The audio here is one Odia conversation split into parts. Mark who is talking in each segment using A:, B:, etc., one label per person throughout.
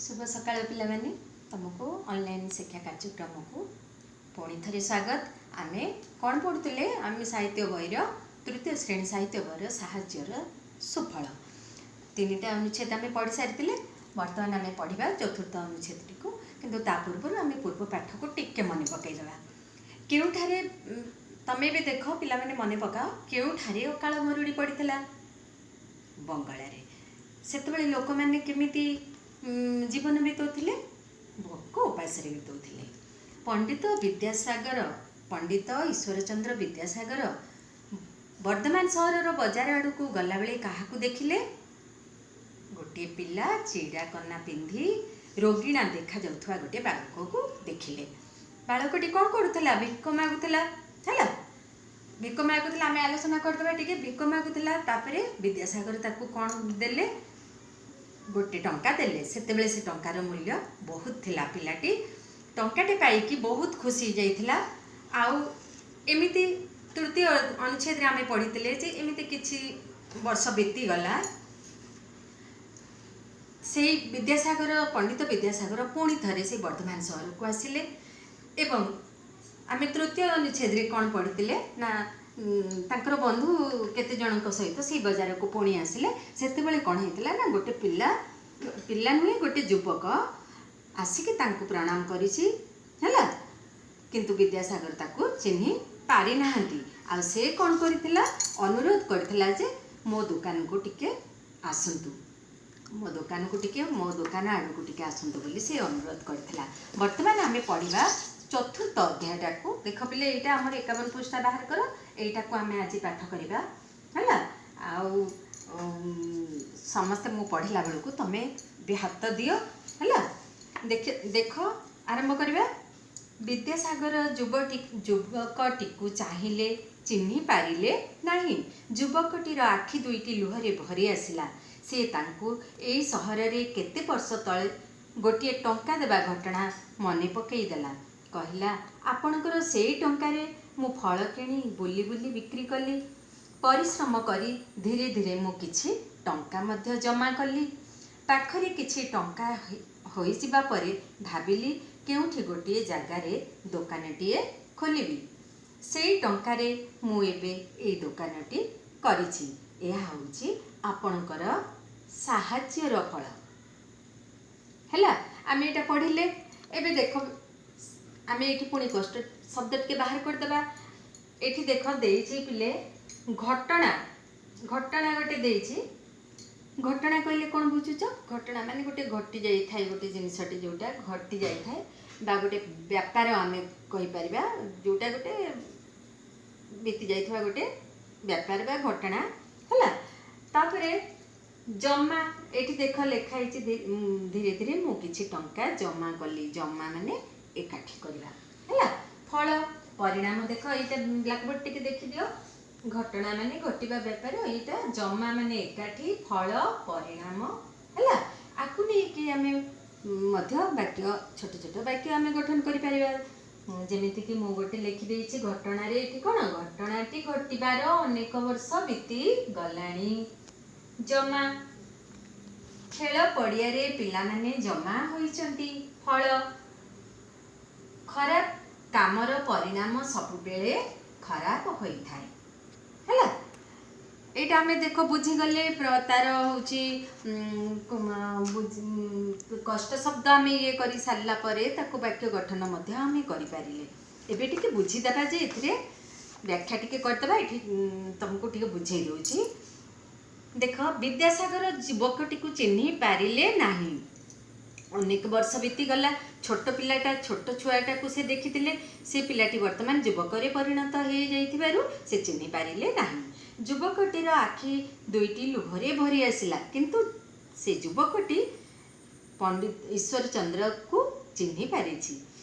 A: ଶୁଭ ସକାଳ ପିଲାମାନେ, ତୁମକୁ ଅନଲାଇନ୍ ଶିକ୍ଷା କାର୍ଯ୍ୟକ୍ରମକୁ ପୁଣି ଥରେ ସ୍ୱାଗତ। ଆମେ କ'ଣ ପଢ଼ୁଥିଲେ? ଆମେ ସାହିତ୍ୟ ବହିର ତୃତୀୟ ଶ୍ରେଣୀ ସାହିତ୍ୟ ବହିର ସାହାଯ୍ୟର ସୁଫଳ ତିନିଟା ଅନୁଚ୍ଛେଦ ଆମେ ପଢ଼ି ସାରିଥିଲେ। ବର୍ତ୍ତମାନ ଆମେ ପଢ଼ିବା ଚତୁର୍ଥ ଅନୁଚ୍ଛେଦଟିକୁ, କିନ୍ତୁ ତା ପୂର୍ବରୁ ଆମେ ପୂର୍ବ ପାଠକୁ ଟିକେ ମନେ ପକାଇଦେବା। କେଉଁଠାରେ ତମେ ବି ଦେଖ ପିଲାମାନେ, ମନେ ପକାଅ, କେଉଁଠାରେ ଅକାଳ ମରୁଡ଼ି ପଡ଼ିଥିଲା? ବଙ୍ଗଳାରେ। ସେତେବେଳେ ଲୋକମାନେ କେମିତି ଜୀବନ ବିତାଉଥିଲେ? ଭୋକ ଉପାସରେ ବିତାଉଥିଲେ। ପଣ୍ଡିତ ବିଦ୍ୟାସାଗର, ପଣ୍ଡିତ ଈଶ୍ୱରଚନ୍ଦ୍ର ବିଦ୍ୟାସାଗର ବର୍ଦ୍ଧମାନ ସହରର ବଜାର ଆଡ଼କୁ ଗଲାବେଳେ କାହାକୁ ଦେଖିଲେ? ଗୋଟିଏ ପିଲା ଚିରା କନା ପିନ୍ଧି ରୋଗିଣା ଦେଖାଯାଉଥିବା ଗୋଟିଏ ବାଳକକୁ ଦେଖିଲେ। ବାଳକଟି କ'ଣ କରୁଥିଲା? ଭିକ ମାଗୁଥିଲା। ହେଲା, ଭିକ ମାଗୁଥିଲା। ଆମେ ଆଲୋଚନା କରିଦେବା ଟିକେ। ଭିକ ମାଗୁଥିଲା, ତାପରେ ବିଦ୍ୟାସାଗର ତାକୁ କ'ଣ ଦେଲେ? ଗୋଟେ ଟଙ୍କା ଦେଲେ। ସେତେବେଳେ ସେ ଟଙ୍କାର ମୂଲ୍ୟ ବହୁତ ଥିଲା। ପିଲାଟି ଟଙ୍କାଟେ ପାଇକି ବହୁତ ଖୁସି ହେଇଯାଇଥିଲା। ଆଉ ଏମିତି ତୃତୀୟ ଅନୁଚ୍ଛେଦରେ ଆମେ ପଢ଼ିଥିଲେ ଯେ ଏମିତି କିଛି ବର୍ଷ ବିତିଗଲା। ସେଇ ବିଦ୍ୟାସାଗର, ପଣ୍ଡିତ ବିଦ୍ୟାସାଗର ପୁଣି ଥରେ ସେଇ ବର୍ଦ୍ଧମାନ ସହରକୁ ଆସିଲେ ଏବଂ ଆମେ ତୃତୀୟ ଅନୁଚ୍ଛେଦରେ କ'ଣ ପଢ଼ିଥିଲେ ନା ତାଙ୍କର ବନ୍ଧୁ କେତେ ଜଣଙ୍କ ସହିତ ସେଇ ବଜାରକୁ ପୁଣି ଆସିଲେ। ସେତେବେଳେ କ'ଣ ହେଇଥିଲା ନା ଗୋଟେ ପିଲା, ପିଲା ନୁହେଁ, ଗୋଟେ ଯୁବକ ଆସିକି ତାଙ୍କୁ ପ୍ରଣାମ କରିଛି। ହେଲା, କିନ୍ତୁ ବିଦ୍ୟାସାଗର ତାକୁ ଚିହ୍ନି ପାରିନାହାନ୍ତି। ଆଉ ସେ କ'ଣ କରିଥିଲା? ଅନୁରୋଧ କରିଥିଲା ଯେ ମୋ ଦୋକାନକୁ ଟିକେ ଆସନ୍ତୁ, ମୋ ଦୋକାନକୁ ଟିକେ, ମୋ ଦୋକାନ ଆଡ଼କୁ ଟିକେ ଆସନ୍ତୁ ବୋଲି ସେ ଅନୁରୋଧ କରିଥିଲା। ବର୍ତ୍ତମାନ ଆମେ ପଢ଼ିବା ଚତୁର୍ଥ ଅଧ୍ୟାୟଟାକୁ। ଦେଖ ପିଲେ, ଏଇଟା ଆମର 51 ପୃଷ୍ଠା ବାହାର କର। ଏଇଟାକୁ ଆମେ ଆଜି ପାଠ କରିବା। ହେଲା, ଆଉ ସମସ୍ତେ ମୁଁ ପଢ଼ିଲା ବେଳକୁ ତମେ ବି ହାତ ଦିଅ। ହେଲା, ଦେଖ ଦେଖ, ଆରମ୍ଭ କରିବା। ବିଦ୍ୟାସାଗର ଯୁବଟି ଯୁବକଟିକୁ ଚାହିଁଲେ, ଚିହ୍ନି ପାରିଲେ ନାହିଁ। ଯୁବକଟିର ଆଖି ଦୁଇଟି ଲୁହରେ ଭରି ଆସିଲା। ସେ ତାଙ୍କୁ ଏଇ ସହରରେ କେତେ ବର୍ଷ ତଳେ ଗୋଟିଏ ଟଙ୍କା ଦେବା ଘଟଣା ମନେ ପକାଇ ଦେଲା। କହିଲା, ଆପଣଙ୍କର ସେଇ ଟଙ୍କାରେ ମୁଁ ଫଳ କିଣି ବୁଲି ବୁଲି ବିକ୍ରି କଲି। ପରିଶ୍ରମ କରି ଧୀରେ ଧୀରେ ମୁଁ କିଛି ଟଙ୍କା ମଧ୍ୟ ଜମା କଲି। ପାଖରେ କିଛି ଟଙ୍କା ହୋଇଯିବା ପରେ ଭାବିଲି କେଉଁଠି ଗୋଟିଏ ଜାଗାରେ ଦୋକାନଟିଏ ଖୋଲିବି। ସେଇ ଟଙ୍କାରେ ମୁଁ ଏବେ ଏଇ ଦୋକାନଟି କରିଛି। ଏହା ହେଉଛି ଆପଣଙ୍କର ସାହାଯ୍ୟର ଫଳ। ହେଲା, ଆମେ ଏଇଟା ପଢ଼ିଲେ। ଏବେ ଦେଖ, ଆମେ ଏଇଠି ପୁଣି କଷ୍ଟ ଶବ୍ଦ ଟିକେ ବାହାର କରିଦେବା। ଏଠି ଦେଖ ଦେଇଛି ପିଲେ, ଘଟଣା। ଘଟଣା ଗୋଟେ ଦେଇଛି। ଘଟଣା କହିଲେ କ'ଣ ବୁଝୁଛ? ଘଟଣା ମାନେ ଗୋଟେ ଘଟି ଯାଇଥାଏ, ଗୋଟେ ଜିନିଷଟି ଯେଉଁଟା ଘଟି ଯାଇଥାଏ ବା ଗୋଟେ ବ୍ୟାପାର ଆମେ କହିପାରିବା, ଯେଉଁଟା ଗୋଟେ ବିତି ଯାଇଥିବା ଗୋଟେ ବ୍ୟାପାର ବା ଘଟଣା। ହେଲା, ତାପରେ ଜମା। ଏଠି ଦେଖ ଲେଖା ହେଇଛି, ଧୀରେ ଧୀରେ ମୁଁ କିଛି ଟଙ୍କା ଜମା କଲି। ଜମା ମାନେ ଏକାଠି କରିବା। ହେଲା, ଫଳ, ପରିଣାମ। ଦେଖ, ଏଇଟା ବ୍ଲାକବୋର୍ଡ଼ ଟିକେ ଦେଖିଦିଅ। ଘଟଣା ମାନେ ଘଟିବା ବ୍ୟାପାର, ଏଇଟା ଜମା ମାନେ ଏକାଠି, ଫଳ ପରିଣାମ। ହେଲା, ଆକୁ ନେଇକି ଆମେ ମଧ୍ୟ ବାକ୍ୟ, ଛୋଟ ଛୋଟ ବାକ୍ୟ ଆମେ ଗଠନ କରିପାରିବା। ଯେମିତିକି ମୁଁ ଗୋଟେ ଲେଖିଦେଇଛି ଘଟଣାରେ। ଏଠି କ'ଣ? ଘଟଣାଟି ଘଟିବାର ଅନେକ ବର୍ଷ ବିତି ଗଲାଣି। ଜମା, ଖେଳ ପଡ଼ିଆରେ ପିଲାମାନେ ଜମା ହୋଇଛନ୍ତି। ଫଳ, ଖରାପ କାମର ପରିଣାମ ସବୁବେଳେ ଖରାପ ହୋଇଥାଏ। ହେଲା, ଏଇଟା ଆମେ ଦେଖ ବୁଝିଗଲେ। ତାର ହେଉଛି କଷ୍ଟ ଶବ୍ଦ ଆମେ ଇଏ କରି ସାରିଲା ପରେ ତାକୁ ବାକ୍ୟ ଗଠନ ମଧ୍ୟ ଆମେ କରିପାରିଲେ। ଏବେ ଟିକେ ବୁଝିଦେବା ଯେ ଏଥିରେ ବ୍ୟାଖ୍ୟା ଟିକେ କରିଦେବା। ଏଠି ତମକୁ ଟିକେ ବୁଝେଇ ଦେଉଛି। ଦେଖ, ବିଦ୍ୟାସାଗର ଯୁବକଟିକୁ ଚିହ୍ନି ପାରିଲେ ନାହିଁ। ଅନେକ ବର୍ଷ ବିତିଗଲା। ଛୋଟ ପିଲାଟା, ଛୋଟ ଛୁଆଟାକୁ ସେ ଦେଖିଥିଲେ, ସେ ପିଲାଟି ବର୍ତ୍ତମାନ ଯୁବକରେ ପରିଣତ ହେଇଯାଇଥିବାରୁ ସେ ଚିହ୍ନି ପାରିଲେ ନାହିଁ। ଯୁବକଟିର ଆଖି ଦୁଇଟି ଲୁହରେ ଭରି ଆସିଲା, କିନ୍ତୁ ସେ ଯୁବକଟି ପଣ୍ଡିତ ଈଶ୍ୱରଚନ୍ଦ୍ରକୁ ଚିହ୍ନି ପାରିଛି,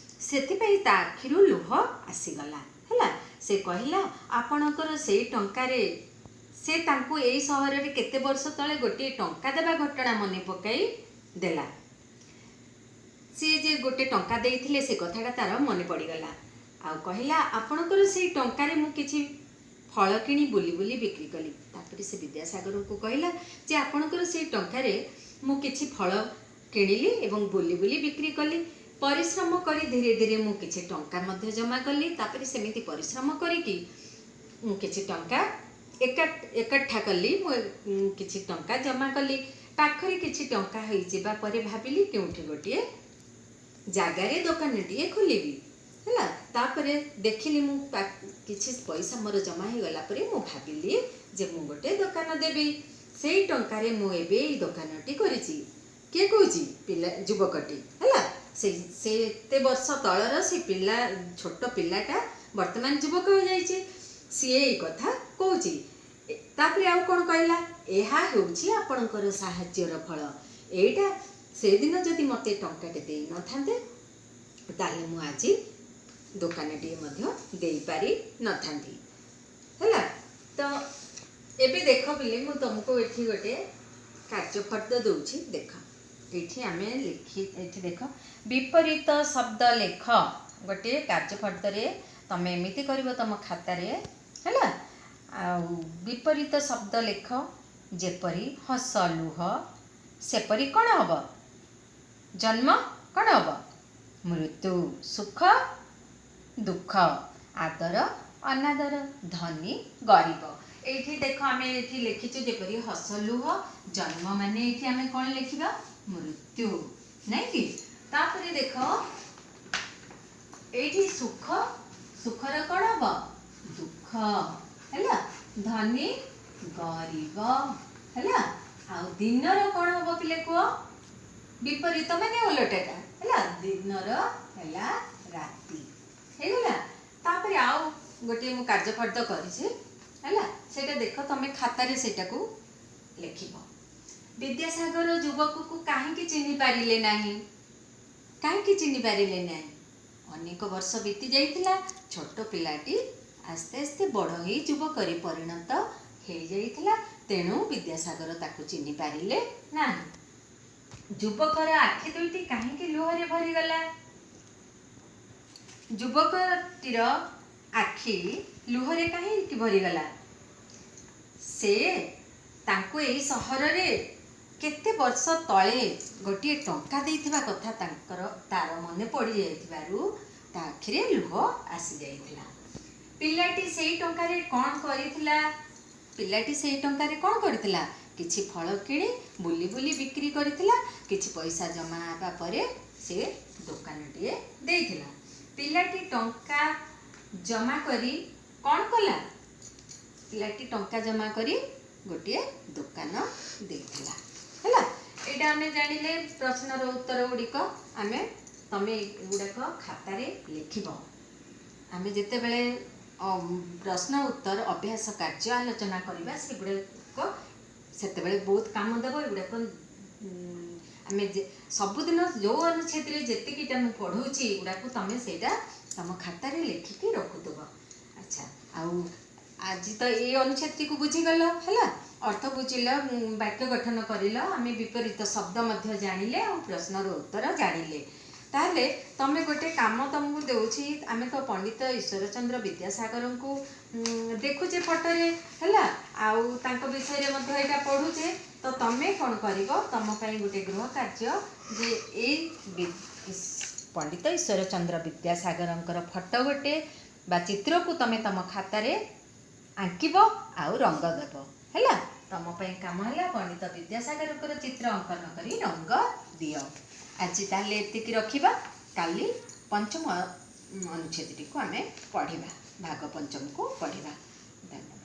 A: ସେଥିପାଇଁ ତା ଆଖିରୁ ଲୁହ ଆସିଗଲା। ହେଲା, ସେ କହିଲା ଆପଣଙ୍କର ସେଇ ଟଙ୍କାରେ, ସେ ତାଙ୍କୁ ଏଇ ସହରରେ କେତେ ବର୍ଷ ତଳେ ଗୋଟିଏ ଟଙ୍କା ଦେବା ଘଟଣା ମନେ ପକାଇ ଦେଲା। ସିଏ ଯେ ଗୋଟେ ଟଙ୍କା ଦେଇଥିଲେ, ସେ କଥାଟା ତାର ମନେ ପଡ଼ିଗଲା। ଆଉ କହିଲା, ଆପଣଙ୍କର ସେଇ ଟଙ୍କାରେ ମୁଁ କିଛି ଫଳ କିଣି ବୁଲି ବୁଲି ବିକ୍ରି କଲି। ତାପରେ ସେ ବିଦ୍ୟାସାଗରଙ୍କୁ କହିଲା ଯେ ଆପଣଙ୍କର ସେଇ ଟଙ୍କାରେ ମୁଁ କିଛି ଫଳ କିଣିଲି ଏବଂ ବୁଲି ବୁଲି ବିକ୍ରି କଲି। ପରିଶ୍ରମ କରି ଧୀରେ ଧୀରେ ମୁଁ କିଛି ଟଙ୍କା ମଧ୍ୟ ଜମା କଲି। ତାପରେ ସେମିତି ପରିଶ୍ରମ କରିକି ମୁଁ କିଛି ଟଙ୍କା ଏକଠା କଲି, ମୁଁ କିଛି ଟଙ୍କା ଜମା କଲି। ପାଖରେ କିଛି ଟଙ୍କା ହେଇଯିବା ପରେ ଭାବିଲି କେଉଁଠି ଗୋଟିଏ ଜାଗାରେ ଦୋକାନଟିଏ ଖୋଲିବି, ହେଲା। ତାପରେ ଦେଖିଲି ମୁଁ କିଛି ପଇସା ମୋର ଜମା ହେଇଗଲା ପରେ ମୁଁ ଭାବିଲି ଯେ ମୁଁ ଗୋଟେ ଦୋକାନ ଦେବି। ସେଇ ଟଙ୍କାରେ ମୁଁ ଏବେ ଏଇ ଦୋକାନଟି କରିଛି। କିଏ କହୁଛି? ପିଲା, ଯୁବକଟି, ହେଲା। ସେଇ ସେ ଏତେ ବର୍ଷ ତଳର ସେ ପିଲା, ଛୋଟ ପିଲାଟା ବର୍ତ୍ତମାନ ଯୁବକ ହୋଇଯାଇଛି, ସିଏ ଏଇ କଥା କହୁଛି। ତାପରେ ଆଉ କ'ଣ କହିଲା? ଏହା ହେଉଛି ଆପଣଙ୍କର ସାହାଯ୍ୟର ଫଳ। ଏଇଟା ସେଦିନ ଯଦି ମୋତେ ଟଙ୍କାଟେ ଦେଇନଥାନ୍ତେ, ତାହେଲେ ମୁଁ ଆଜି ଦୋକାନଟିଏ ମଧ୍ୟ ଦେଇପାରି ନଥାନ୍ତି, ହେଲା। ତ ଏବେ ଦେଖ ପିଲେ, ମୁଁ ତୁମକୁ ଏଠି ଗୋଟେ କାର୍ଯ୍ୟଫର୍ଦ୍ଦ ଦେଉଛି। ଦେଖ, ଏଇଠି ଆମେ ଲେଖି, ଏଠି ଦେଖ, ବିପରୀତ ଶବ୍ଦ ଲେଖ। ଗୋଟିଏ କାର୍ଯ୍ୟଫର୍ଦ୍ଦରେ ତମେ ଏମିତି କରିବ ତମ ଖାତାରେ, ହେଲା। ଆଉ ବିପରୀତ ଶବ୍ଦ ଲେଖ, ଯେପରି ହସ ଲୁହ, ସେପରି କ'ଣ ହେବ? ଜନ୍ମ କ'ଣ ହେବ? ମୃତ୍ୟୁ। ସୁଖ ଦୁଃଖ, ଆଦର ଅନାଦର, ଧନୀ ଗରିବ। ଏଇଠି ଦେଖ, ଆମେ ଏଠି ଲେଖିଛୁ ଯେପରି ହସ ଲୁହ, ଜନ୍ମ ମାନେ ଏଇଠି ଆମେ କ'ଣ ଲେଖିବା? ମୃତ୍ୟୁ, ନାଇଁ କି? ତାପରେ ଦେଖ ଏଇଠି ସୁଖ, ସୁଖର କ'ଣ ହବ? ଦୁଃଖ, ହେଲା। ଧନୀ ଗରିବ, ହେଲା। ଆଉ ଦିନର କ'ଣ ହବ ପିଲେ କୁହ? ବିପରୀତ ମାନେ ଓଲଟାଟା, ହେଲା। ଦିନର ହେଲା ରାତି, ହେଇଗଲା। ତାପରେ ଆଉ ଗୋଟିଏ ମୁଁ କାର୍ଯ୍ୟଫର୍ଦ୍ଦ କରିଛି, ହେଲା। ସେଇଟା ଦେଖ, ତମେ ଖାତାରେ ସେଇଟାକୁ ଲେଖିବ। ବିଦ୍ୟାସାଗର ଯୁବକକୁ କାହିଁକି ଚିହ୍ନି ପାରିଲେ ନାହିଁ? କାହିଁକି ଚିହ୍ନି ପାରିଲେ ନାହିଁ? ଅନେକ ବର୍ଷ ବିତି ଯାଇଥିଲା। ଛୋଟ ପିଲାଟି ଆସ୍ତେ ଆସ୍ତେ ବଡ଼ ହେଇ ଯୁବକରେ ପରିଣତ ହେଇଯାଇଥିଲା, ତେଣୁ ବିଦ୍ୟାସାଗର ତାକୁ ଚିହ୍ନି ପାରିଲେ ନାହିଁ। ଯୁବକର ଆଖି ଦୁଇଟି କାହିଁକି ଲୁହରେ ଭରିଗଲା? ଯୁବକଟିର ଆଖି ଲୁହରେ କାହିଁକି ଭରିଗଲା? ସେ ତାଙ୍କୁ ଏଇ ସହରରେ କେତେ ବର୍ଷ ତଳେ ଗୋଟିଏ ଟଙ୍କା ଦେଇଥିବା କଥା ତାଙ୍କର ତାର ମନେ ପଡ଼ିଯାଇଥିବାରୁ ତା ଆଖିରେ ଲୁହ ଆସିଯାଇଥିଲା। ପିଲାଟି ସେଇ ଟଙ୍କାରେ କ'ଣ କରିଥିଲା? ପିଲାଟି ସେଇ ଟଙ୍କାରେ କ'ଣ କରିଥିଲା? କିଛି ଫଳ କିଣି ବୁଲି ବୁଲି ବିକ୍ରି କରିଥିଲା। କିଛି ପଇସା ଜମା ହେବା ପରେ ସେ ଦୋକାନଟିଏ ଦେଇଥିଲା। ପିଲାଟି ଟଙ୍କା ଜମା କରି କ'ଣ କଲା? ପିଲାଟି ଟଙ୍କା ଜମା କରି ଗୋଟିଏ ଦୋକାନ ଦେଇଥିଲା, ହେଲା। ଏଇଟା ଆମେ ଜାଣିଲେ ପ୍ରଶ୍ନର ଉତ୍ତର ଗୁଡ଼ିକ। ଆମେ ତମେ ଏଗୁଡ଼ାକ ଖାତାରେ ଲେଖିବ। ଆମେ ଯେତେବେଳେ ପ୍ରଶ୍ନ ଉତ୍ତର ଅଭ୍ୟାସ କାର୍ଯ୍ୟ ଆଲୋଚନା କରିବା, ସେଗୁଡ଼ାକ ସେତେବେଳେ ବହୁତ କାମ ଦେବ। ଏଗୁଡ଼ାକ ଆମେ ସବୁଦିନ ଯେଉଁ ଅନୁଚ୍ଛେଦରେ ଯେତିକିଟା ମୁଁ ପଢ଼ଉଛି, ଏଗୁଡ଼ାକୁ ତମେ ସେଇଟା ତମ ଖାତାରେ ଲେଖିକି ରଖୁଥିବ। ଆଚ୍ଛା, ଆଉ ଆଜି ତ ଏଇ ଅନୁଚ୍ଛେଦଟିକୁ ବୁଝିଗଲ, ହେଲା। ଅର୍ଥ ବୁଝିଲ, ବାକ୍ୟ ଗଠନ କରିଲ, ଆମେ ବିପରୀତ ଶବ୍ଦ ମଧ୍ୟ ଜାଣିଲେ ଆଉ ପ୍ରଶ୍ନର ଉତ୍ତର ଜାଣିଲେ। ତାହେଲେ ତମେ ଗୋଟେ କାମ ତମକୁ ଦେଉଛି। ଆମେ ତ ପଣ୍ଡିତ ଈଶ୍ୱରଚନ୍ଦ୍ର ବିଦ୍ୟାସାଗରଙ୍କୁ ଦେଖୁଛେ ଫଟୋରେ, ହେଲା, ଆଉ ତାଙ୍କ ବିଷୟରେ ମଧ୍ୟ ଏଇଟା ପଢ଼ୁଛେ। ତ ତମେ କ'ଣ କରିବ? ତମ ପାଇଁ ଗୋଟେ ଗୃହ କାର୍ଯ୍ୟ ଯେ ଏଇ ପଣ୍ଡିତ ଈଶ୍ୱରଚନ୍ଦ୍ର ବିଦ୍ୟାସାଗରଙ୍କର ଫଟୋ ଗୋଟେ ବା ଚିତ୍ରକୁ ତମେ ତମ ଖାତାରେ ଆଙ୍କିବ ଆଉ ରଙ୍ଗ ଦେବ, ହେଲା। ତମ ପାଇଁ କାମ ହେଲା ପଣ୍ଡିତ ବିଦ୍ୟାସାଗରଙ୍କର ଚିତ୍ର ଅଙ୍କନ କରି ରଙ୍ଗ ଦିଅ। ଆଜି ତାହେଲେ ଏତିକି ରଖିବା। କାଲି ପଞ୍ଚମ ଅନୁଚ୍ଛେଦଟିକୁ ଆମେ ପଢ଼ିବା, ଭାଗ ପଞ୍ଚମକୁ ପଢ଼ିବା। ଧନ୍ୟବାଦ।